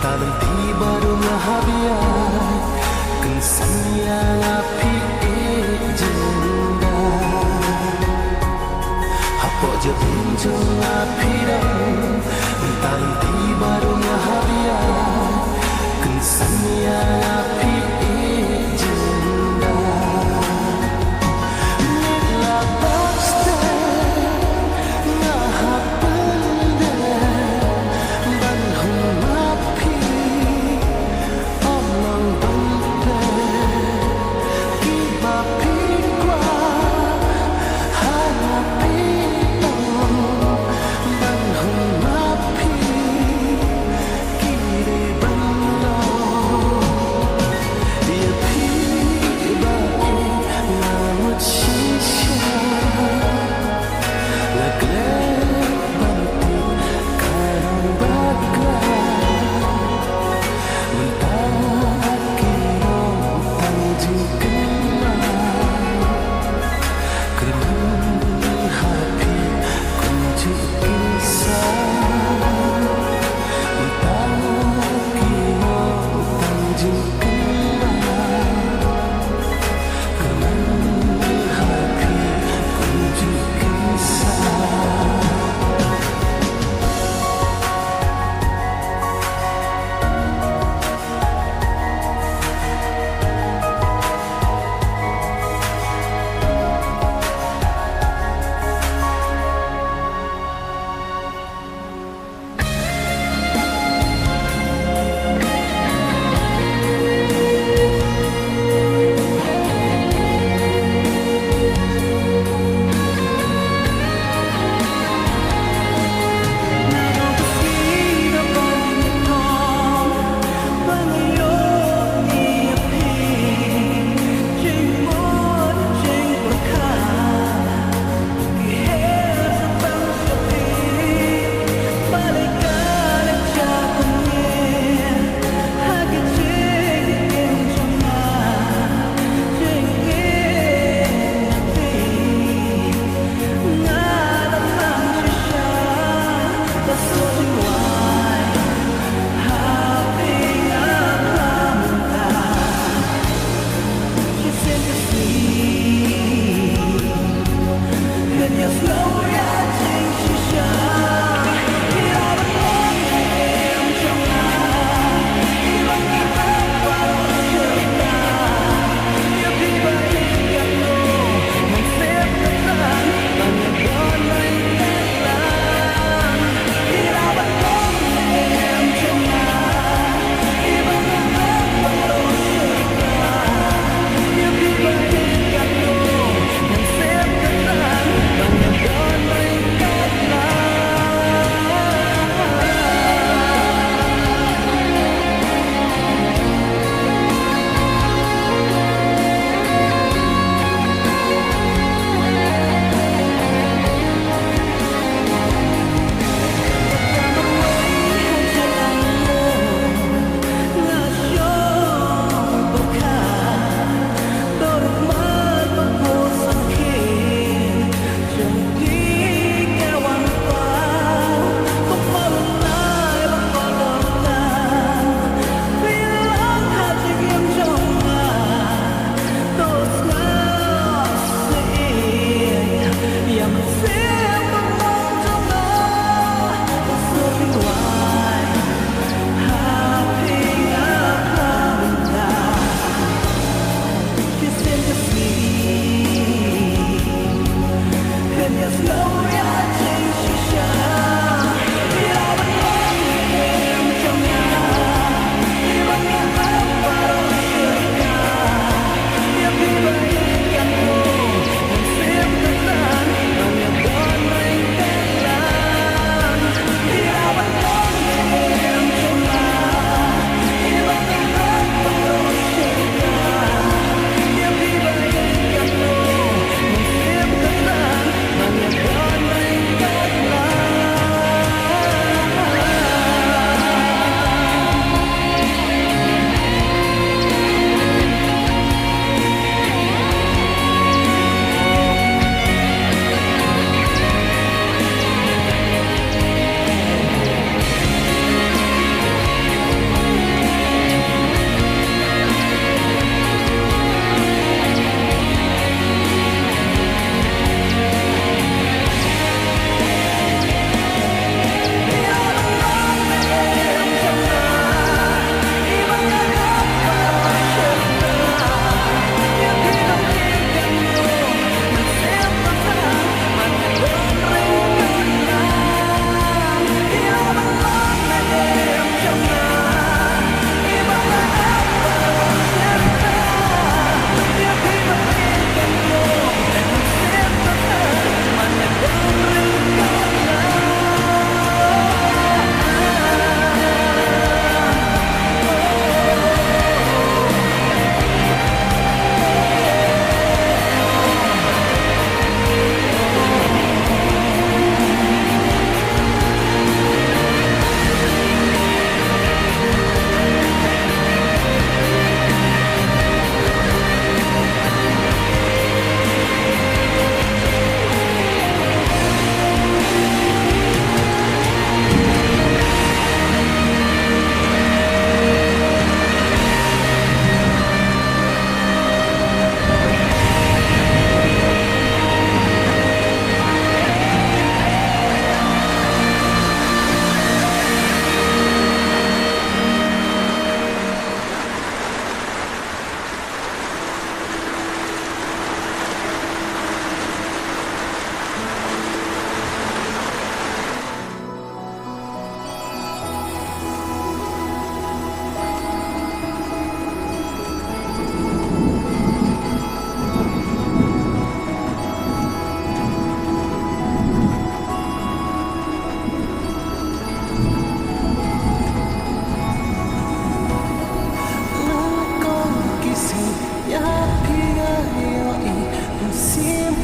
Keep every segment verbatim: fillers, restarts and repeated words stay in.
Lynti baru nga hap ïaid, kynsan ïa nga phi ïeit jingda. Hapoh jabieng jong nga phi don, mynta lynti baru nga hap ïaid, kynsan ïa nga phi ïeit jingda. Mynta la bak step nga hap pyndep ban hun ma phi, ym long ban pep kiba phi kwah ha nga phi ong, ban hun ma phi ki dei ban long.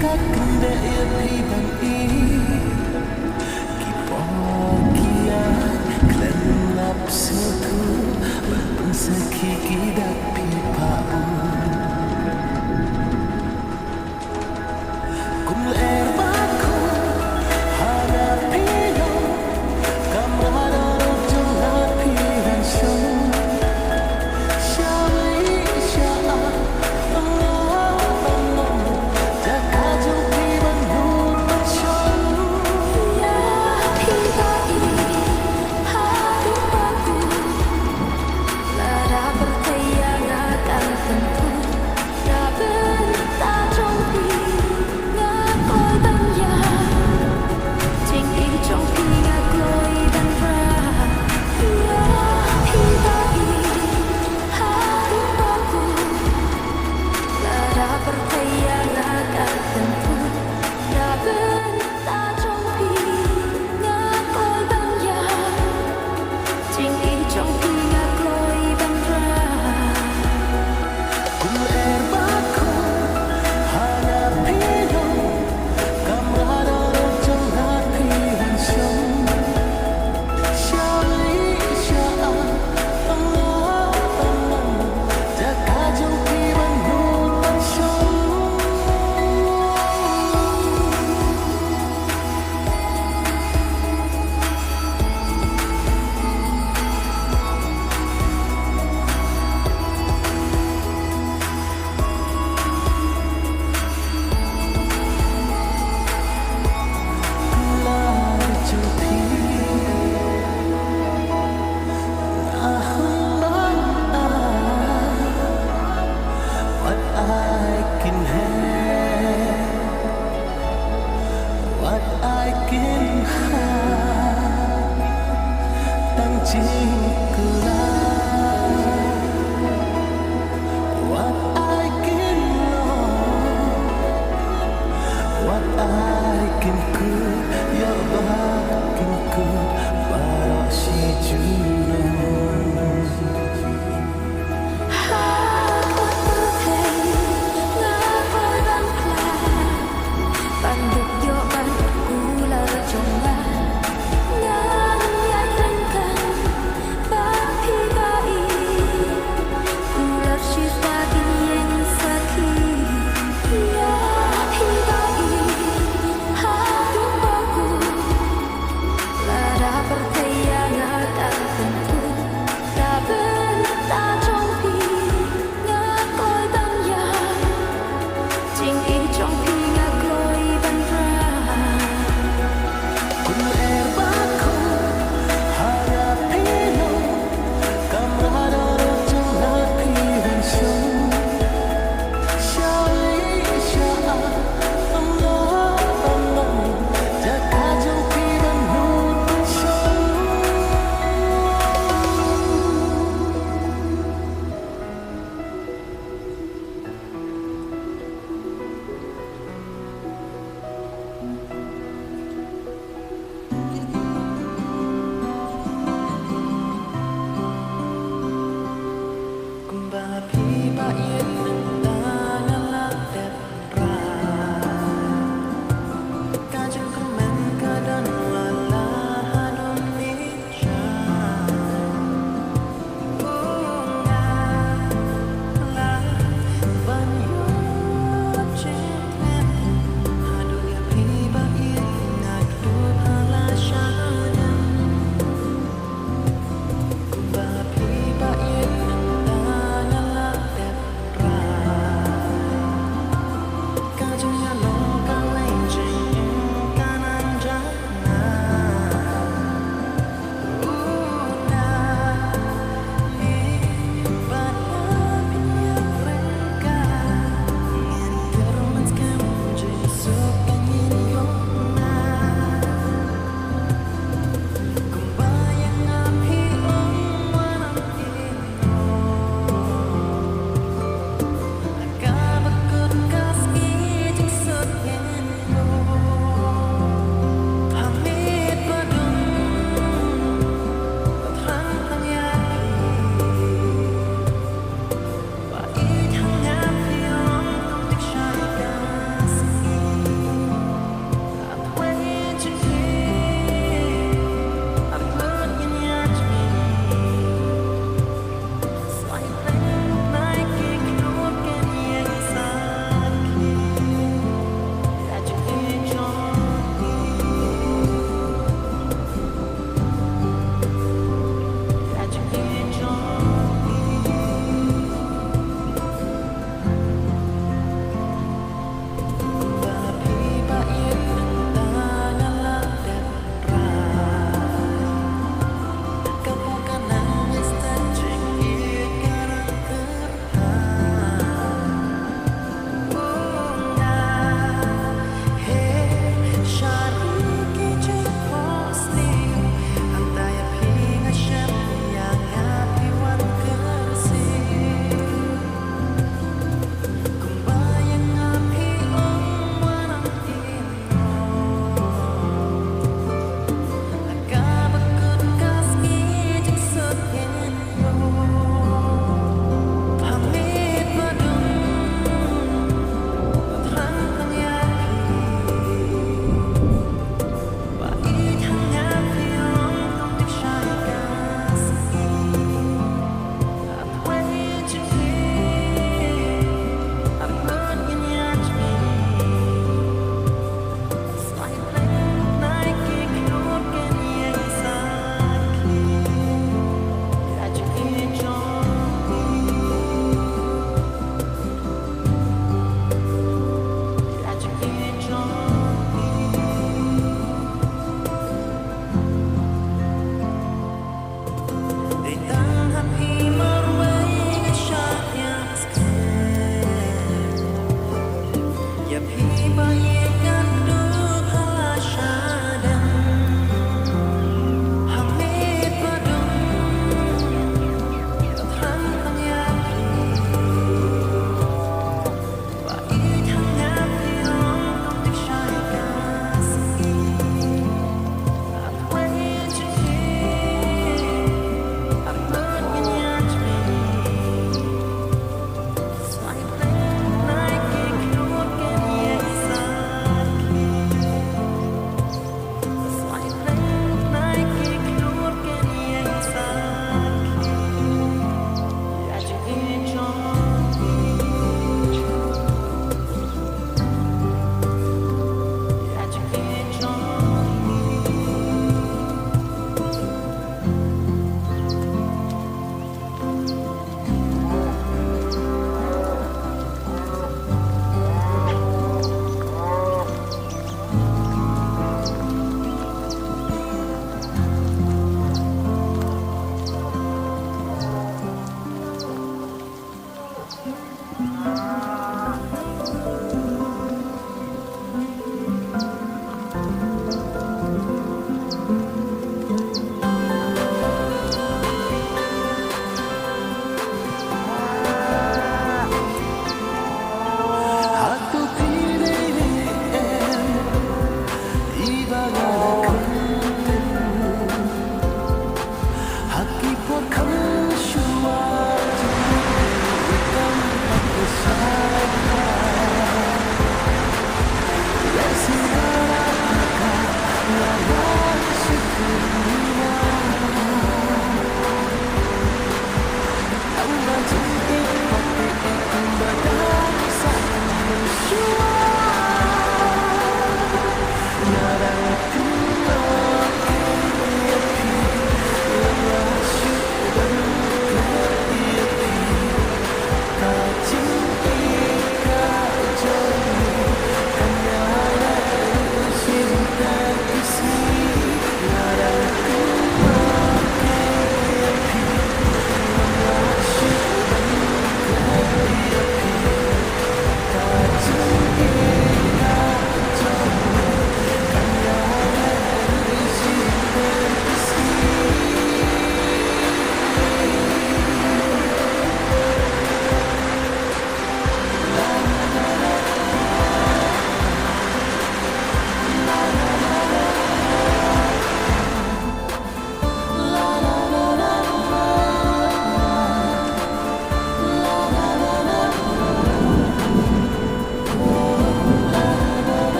Kat kynde ïa phi ban i ki por ki ar khlem lap sngewthuh ban pynsakhi ki dak phi pha u. Kum lyer ba khuid ha nga phi long, kamra da ruh jong nga phi ban shong. Sha wei sha ar, ong nga ban long, jaka jong phi ban nud ban shong. Ïa phi ba i, haduh ba kut, lada pyrthei ïa nga kan pynthut. Na bynta jong phi nga kloi ban ïap, jingïeit jong phi nga kloi ban rai. Ïa phi ba i, haduh ba kut, lada pyrthei ïa nga kan pynthut. Na bynta jong phi nga kloi ban ïap, jingïeit jong phi nga kloi ban rai. Kum lyer ba khuid ha nga phi long, kamra da ruh jong nga phi ban shong. Sha wei sha ar, ong nga ban long, jaka jong phi ban nud ban shong. What I can have, what I can have, tang jingkular. What I can love, what I can could, ïa ba kin kut baroh shi junom. Ha ka pyrthei nga kloi ban khlad, ban dup ïoh ban kular jong nga. Ngan ïaid ryngkat bad phi ba i, kular shi ba kin ïeng sakhi. Ïa phi ba i, haduh ba kut, lada pyrthei ïa nga kan pyn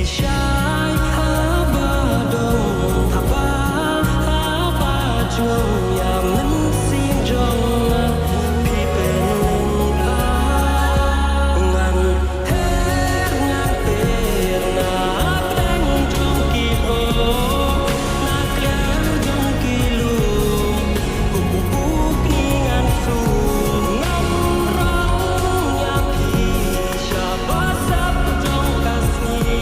Shai haba dong haba haba jong ïa mynsiem jong nga, phi pynlong ba ngan her ngan ter na pdeng jong ki bor, na kliar jong ki lum. Kupu kupu kni ngan sum ngan rong ïa phi sha ba sap jong ka sngi.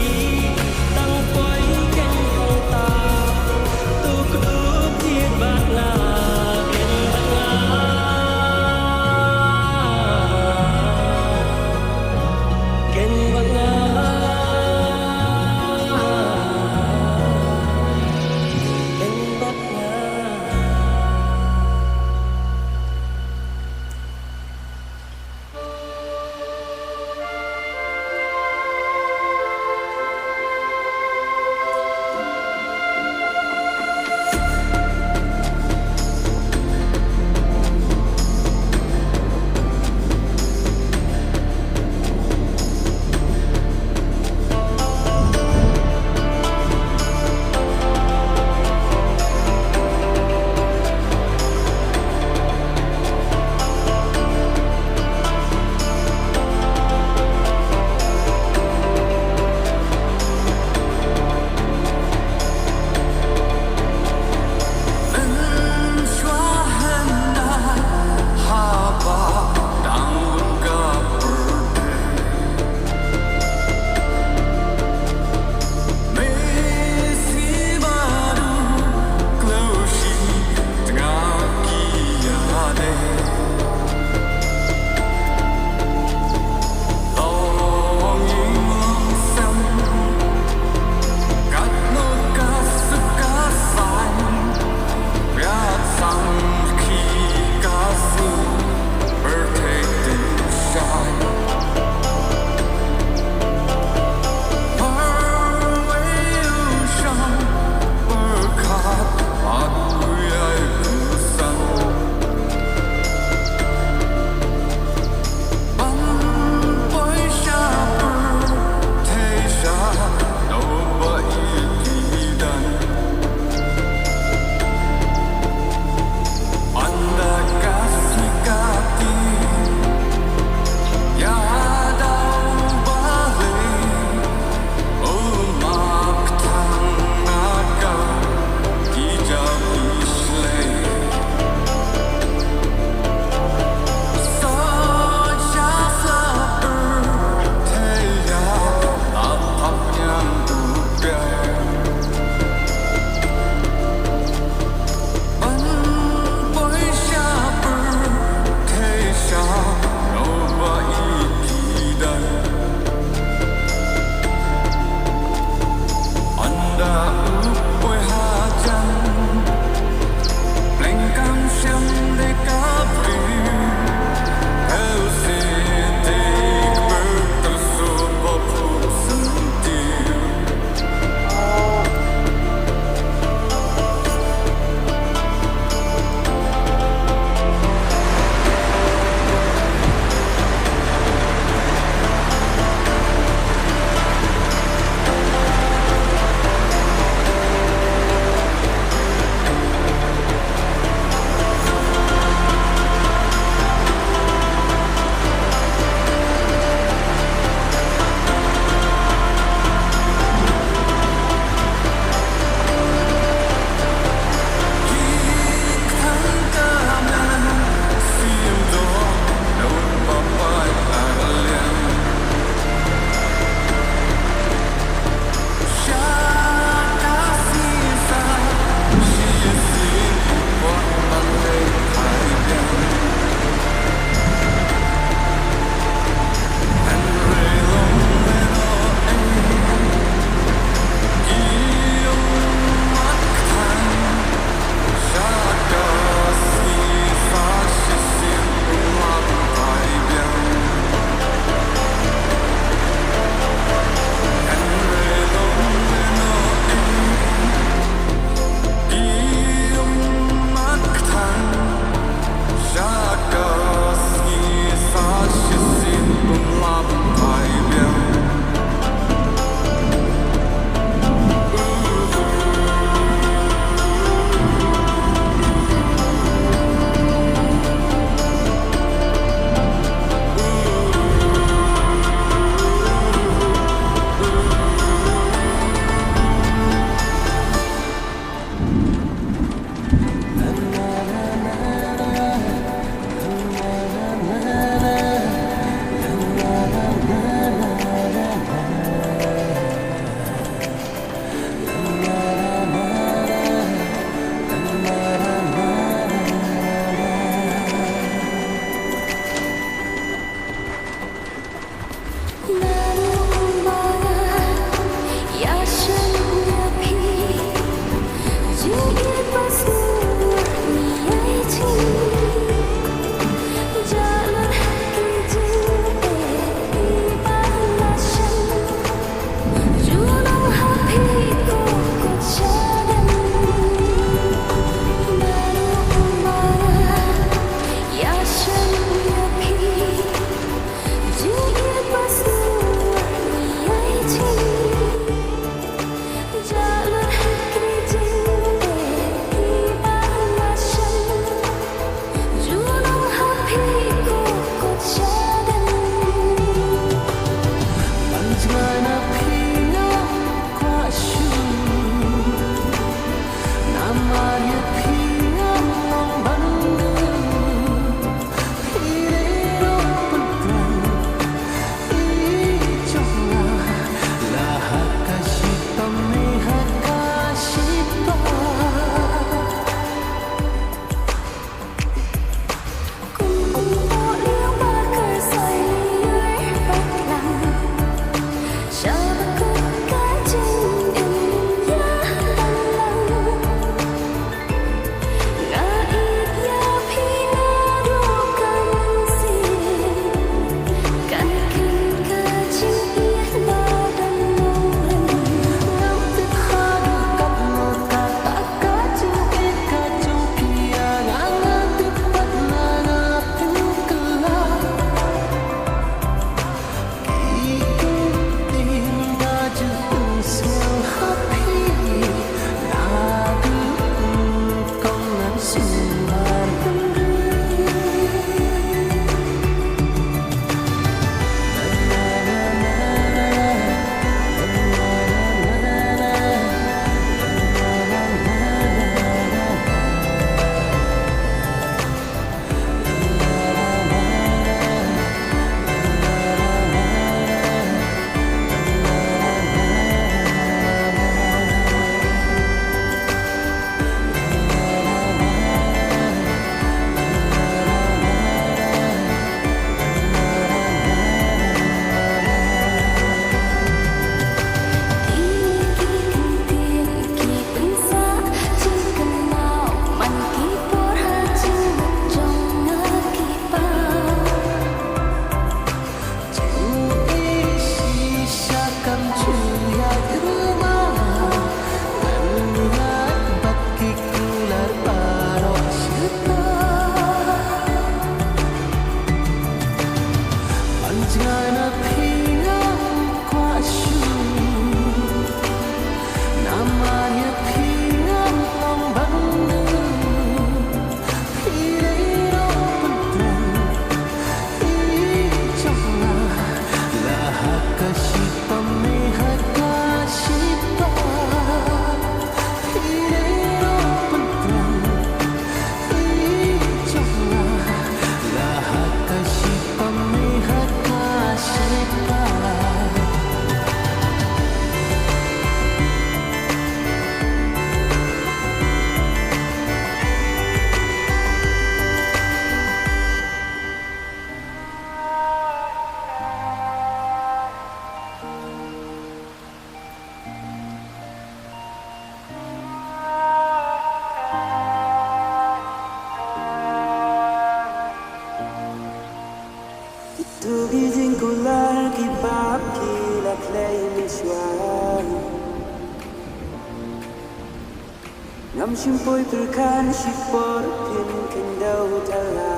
Ngam shym poi pyrkhat shipor phin khyndew thala.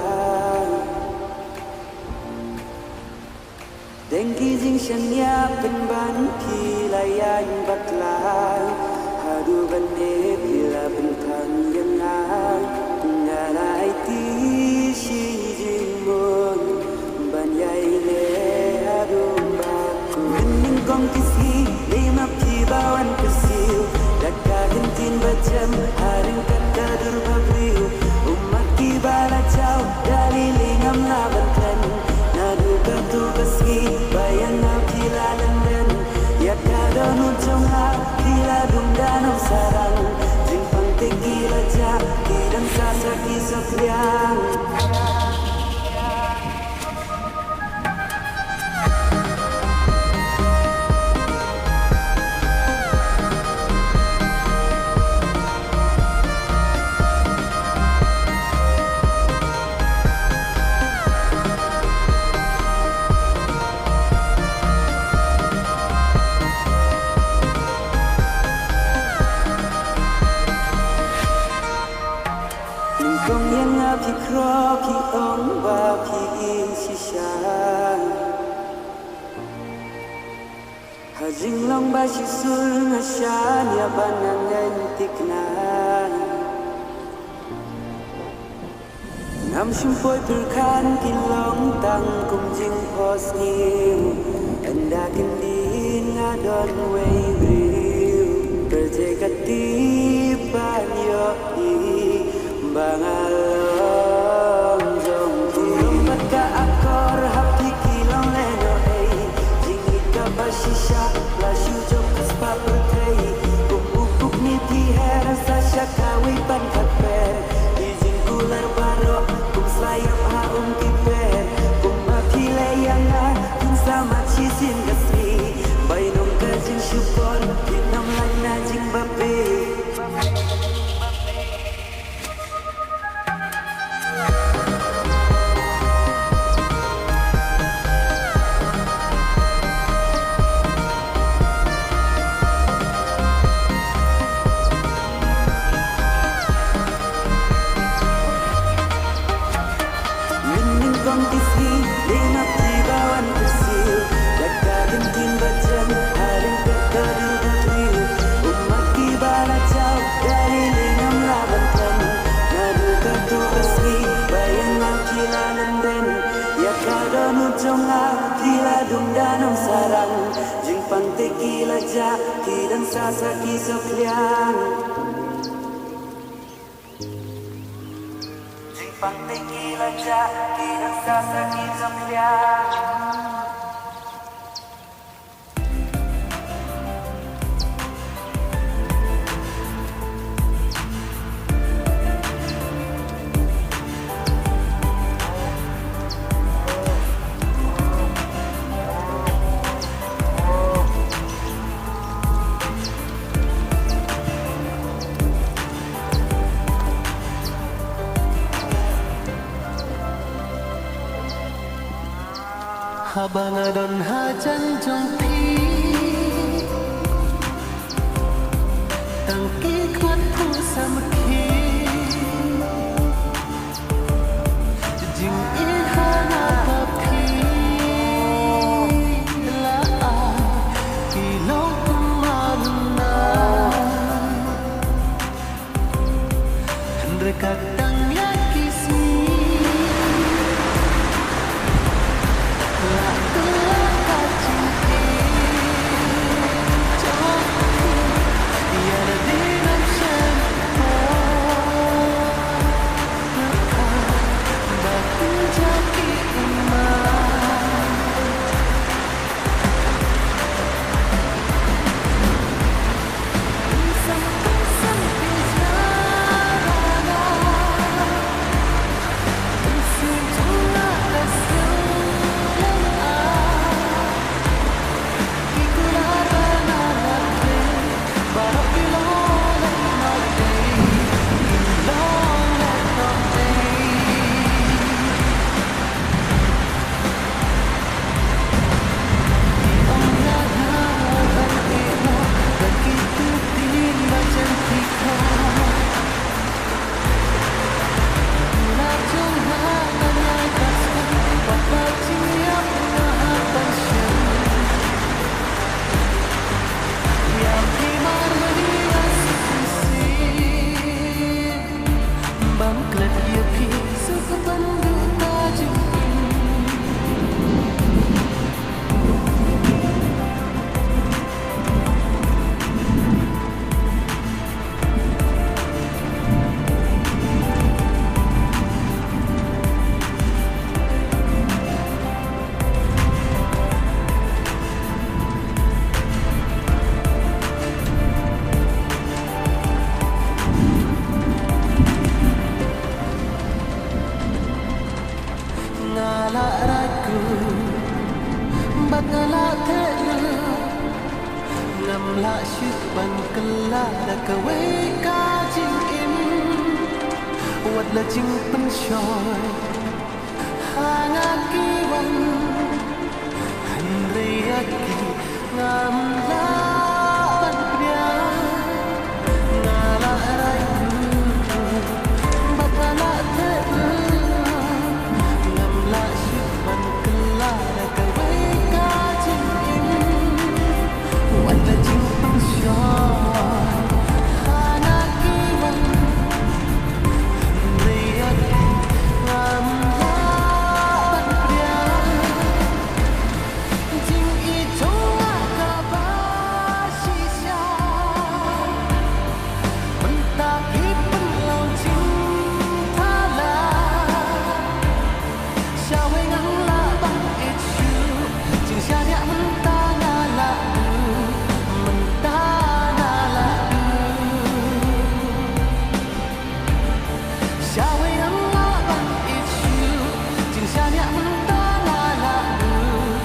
Dang ki jingshaniah pynban phi la ïaid bakla. Haduh ban dei phi la pynthang ïa nga. Nga la aiti shi jingmut ban ïaineh haduh ba kut. Mynnyngkong ki sngi dei ma phi ba wan kyrsiew. Da ka ktien ba jem ha ryngkat ka dur ba briew. Ummat kiba la jaw da lei lei ngam lah ban kren. Naduh kato ka sngi ba ïa nga phi la lehnoh. Ïa ka dohnud jong nga phi la dung da nongsaphriang. Jingpang te ki la jah ki dang sah sah ki saphriang. Nyngkong ïa nga phi khroh phi ong ba phi ïeit shisha. Ha jinglong ba shisur nga shaniah ban ngan thikna. Ngam shym poi pyrkhat ki long tang kum jingphohsniew. Ynda kyndit nga don wei briew. Pyrthei ka tip ban ïohi ba nga long jong phi. Burom bad ka akor ha phi ki long lehnohei. Jingïeit kaba shisha la shu jop ka spah pyrthei. Kum u kuk ne phi her sa sha kawei ban khatper. Ki jingkular baroh kum sla ïap ha um ki per. Kumba phi leh ïa nga phin sa mad shisien ka sngi. Bainong ka jingshukor phin ym lait na jingbapli. Mynnyngkong ki sngi dei ma phi ba wan kyrsiew. Da ka ktien ba jem ha ryngkat ka dur ba briew. Ummat kiba la jaw da lei lei ngam lah ban kren. Naduh kato ka sngi ba ïa nga phi la lehnoh. Ïa ka dohnud jong nga phi la dung da nongsaphriang. Jingpang te ki la jah ki dang sah sah ki saphriang. Jingpang te ki la jah ki dang sah sah ki saphriang. Haba nga don hajan jong phi, tang ki khmat phu samrkhie. Jingïeit ha nga ba phi la ai, phi long kum ma lyngngai. Hynrei ka tang ïa ki sngi la kylla ka jingïeit jong phi. Ïa lade ngam shem pyrkhat ba pynjah ki ummat. Ngam lah shuh ban kylla da kawei ka jingim, wat la jingpynshoi ha nga ki wan. Hynrei ïa ki ngam lah ban pdiang, nga lah rai bad nga lah theh. Ngam lah shuh ban kylla da kawei ka jingim, wat la jingpynshoi ha nga ki wan. Hynrei ïa ki ngam lah ban pdiang. Jingïeit jong nga kaba shisha, mynta phi pynlong jingthala. Shawei ngam lah ban ïeit shuh, jingshaniah mynta nga lah duh, mynta nga lah duh. Shawei ngam lah ban ïeit shuh, jingshaniah mynta nga lah duh,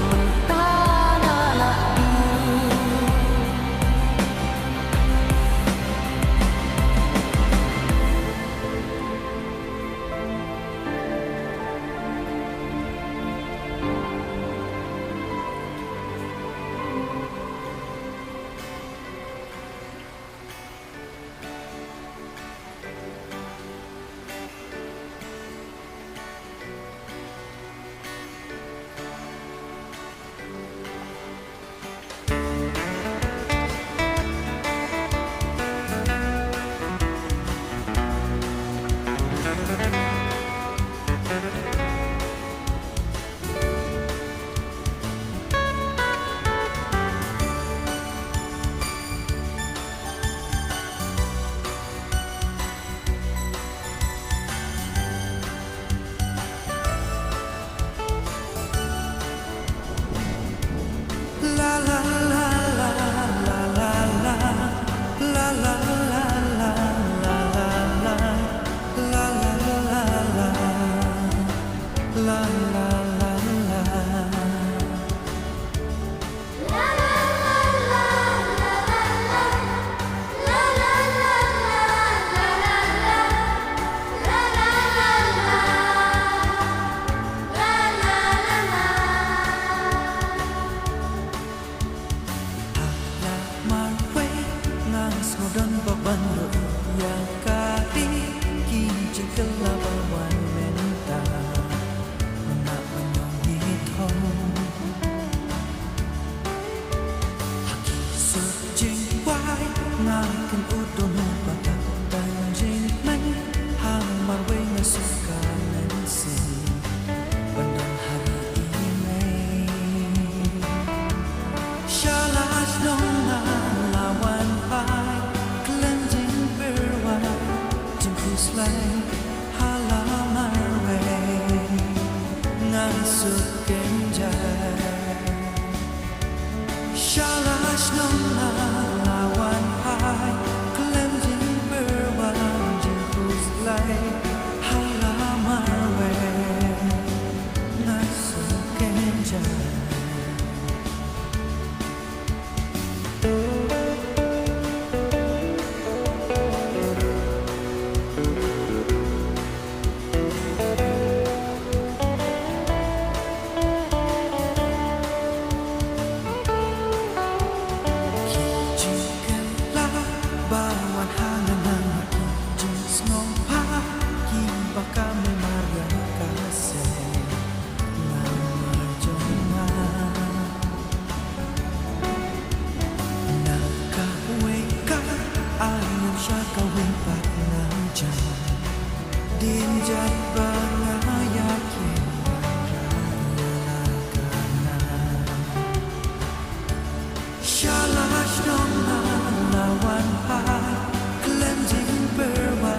mynta nga lah duh. Marwei nga sngewdon ba ban ïoh ïa ka ri ki jingkylla ba wan mynta. Mynta ban ïoh ïa thong ha ki suk jingwai, nga kyntu don ba ka tang jingmeng. Ha marwei nga suk ka mynsiem ban don ha ri i mei. Sha la shnong nga la wan phai khlem jingpyrwa jingkhuslai ha la marwei nga suk kynjai. Sha la shnong nga la wan phai khlem jingpyrwa jingkhuslai ha la marwei nga suk kynjai. Ki jingkylla ba wan ha nga na ki jingsngewbha kiba ka mei mar ïa ka seng namar jong nga. Na kawei ka aiñ sha kawei pat nga jan. Dien jait ba nga ïakhun ïa la ka nga. Sha la shnong nga la wan phai khlem jingpyrwa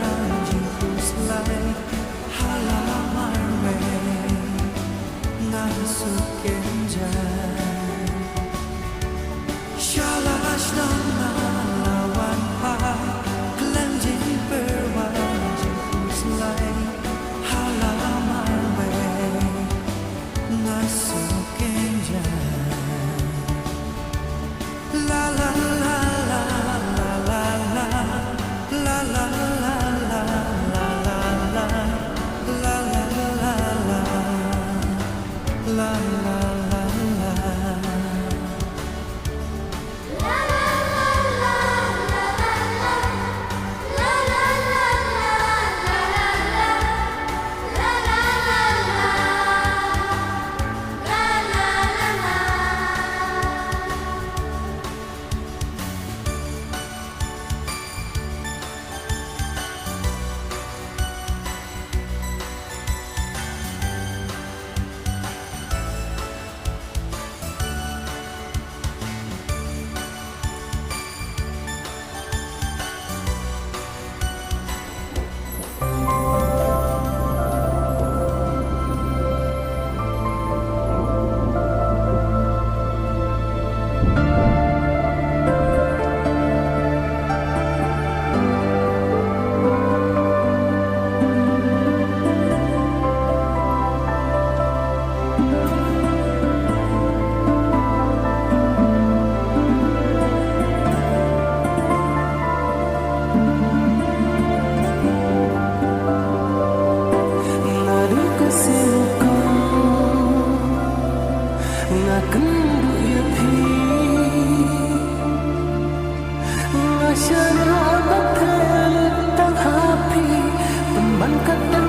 jingkhuslai ha la marwei nga suk kynjai. Sha la shnong nga la wan phai khlem jingpyrwa jingkhuslai ha la marwei nga suk kynjai. La Shane ha ka thylliej tang ha phi, pynban kat da